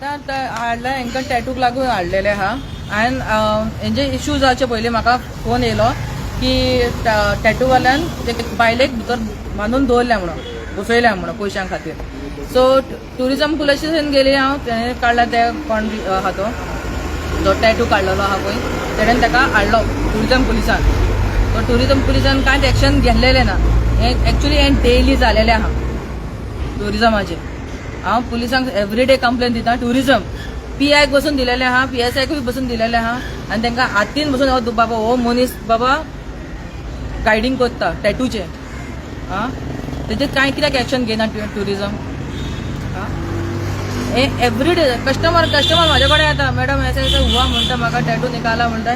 आतां हाडला हांकां टॅटूक लागून हाडलेले आहा. हांवें हेंजे इश्यू जावचे पयलीं म्हाका फोन येयलो की टॅटूवाल्यान ते बायलेक भितर बांदून दवरल्या म्हणून, बसयल्या म्हणून पयशां खातीर. सो ट्युरिजम पुलीस स्टेशन गेली हांव. तेणें काडला ते कोण आहा तो, जो टॅटू काडलेलो आहा पळय, तेणेन ताका हाडलो ट्युरिजम पुलिसान. तो ट्युरिजम पुलिसान कांयच एक्शन घेतलेलें ना. हें एक्चुली हें डेली जालेलें आहा ट्युरिजमाचें. हांव पुलिसांक एवरी डे कंप्लेन दिता. ट्युरिजम पी आयक बसून दिलेलें आहा, पी एस आयकूय बसून दिलेलें आहा आनी तांकां हातीन बसून, हो बाबा, हो मनीस बाबा गायडींग करता टॅटूचें. आं, तेजेर कांय कित्याक एक्शन घेयना ट्युरिजम? आं, हे एवरी डे कस्टमर कस्टमर म्हाजे कडेन येता, "मॅडम, ऐसा ऐसा हुआ" म्हणटा, "म्हाका टॅटू निकाला" म्हणटा.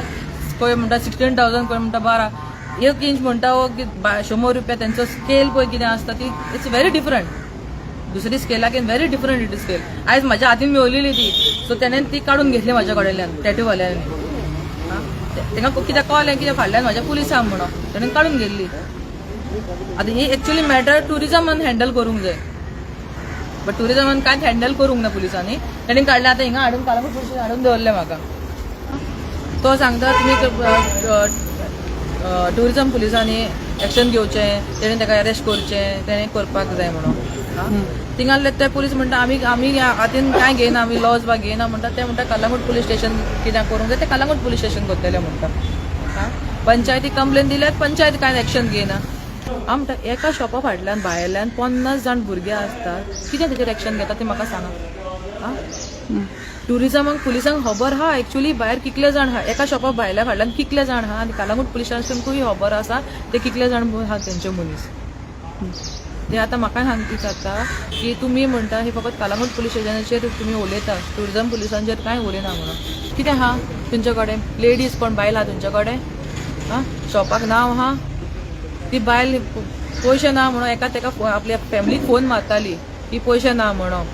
कोण म्हणटा 16,000, कोण म्हणटा 12. एक इंच म्हणटा हो की 100 रुपया. तेंचो स्केल पळय कितें आसता ती, it's very different. दुसरी स्केलाक व्हेरी डिफरंट it scale. आयज म्हाज्या हातीन मेवलेली ती, सो तेणेन ती काडून घेतली म्हाज्या कडल्यान टॅटूवाल्यांनी. तांकां कित्याक कळ्ळें कितें फाटल्यान म्हाज्या पुलिसांक म्हणून तेणेन काडून घेतली. आतां ही एक्चुली मॅटर ट्युरिजमान हँडल करूंक जाय, बट ट्युरिजमान कांयच हँडल करूंक ना पुलिसांनी. तेणी काडलें. आतां हिंगा हाडून कलंगूट पुलिस हाडून दवरलें म्हाका. तो सांगता, तुमी ट्युरिजम पुलिसांनी एक्शन घेवचें, तेणें ताका अरेस्ट करचें, तेणें करपाक जाय म्हणून. थिंगासरले ते पुलीस म्हणटा, आमी आमी हातीन कांय घेयना, आमी लॉज बा घेयना म्हणटा. ते म्हणटा, कलंगूट पुलीस स्टेशन कित्याक करूंक जाय, ते कलंगूट पुलीस स्टेशन करतले म्हणटा. आं, पंचायती कंप्लेन दिल्यार पंचायत कांय एक्शन घेयना. हांव म्हणटा, एका शॉपा फाटल्यान भायल्यान 50 जाण भुरगे आसतात, कितें तेजेर एक्शन घेता ते म्हाका सांगा. आं, ट्युरिजमाक पुलिसांक खबर आहा एक्चुली भायर कितले जाण आहा, एका शॉपा भायल्या फाटल्यान कितले जाण आहा आनी कलंगूट पुलीस स्टेशनकूय खबर आसा ते कितले जाण आहा तेंचे मनीस ते. आतां म्हाका विचारता की तुमी म्हणटा हे फकत कलंगूट पुलीस स्टेशनाचेर तुमी उलयता, ट्युरिजम पुलिसांचेर कांय उलयना म्हणून. कितें आहा तुमचे कडेन? लेडीज कोण बायल आहा तुमचे कडेन? आं, शॉपाक नांव आहा. ती बायल पयशे ना म्हणून एका तेका आपल्या फॅमिलीक फोन मारताली की पयशे ना म्हणून.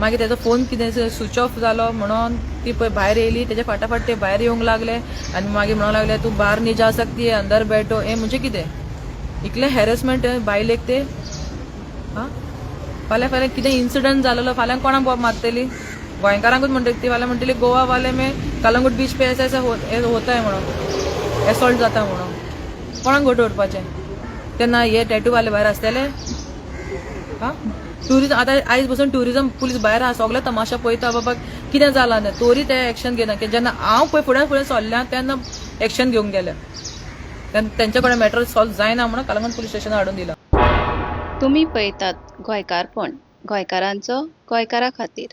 मागीर तेजो फोन कितें स्विच ऑफ जालो म्हणून ती पळय भायर येयली. तेच्या फाटाफाट ते भायर येवंक लागले आनी मागीर म्हणूंक लागले, "तू बाहर नहीं जा सकती है, अंदर बैठो." हें म्हणजे कितें? इतलें हॅरेसमेंट बायलेक ते. आं, फाल्यां फाल्यां कितें इन्सिडंट जालेलो, फाल्यां कोणाक बोब मारतली? गोंयकारांकूच म्हणटली ती. फाल्यां म्हणटली, गोवा वाले में कलंगूट बीच पे ऐसा ऐसा होता है म्हणून, एसॉल्ट जाता म्हणून. कोणाक घट दवरपाचें तेन्ना? हे टॅटू वाले भायर आसतले. हा, ट्युरिजम आतां आयज बसून ट्युरिजम पुलीस भायर आहा, सगळे तमाशा पळयता बाबा कितें जालां तें, तोरी ते एक्शन घेयना. की जेन्ना हांव पळय फुडें फुडें सरल्या तेन्ना एक्शन घेवंक गेले. तेंचे कडेन मॅटर सॉल्व जायना म्हणून कलंगूट पुलीस स्टेशनार हाडून दिला. तुमी पळयतात गोंयकारपण, गोंयकारांचो गोंयकारा खातीर.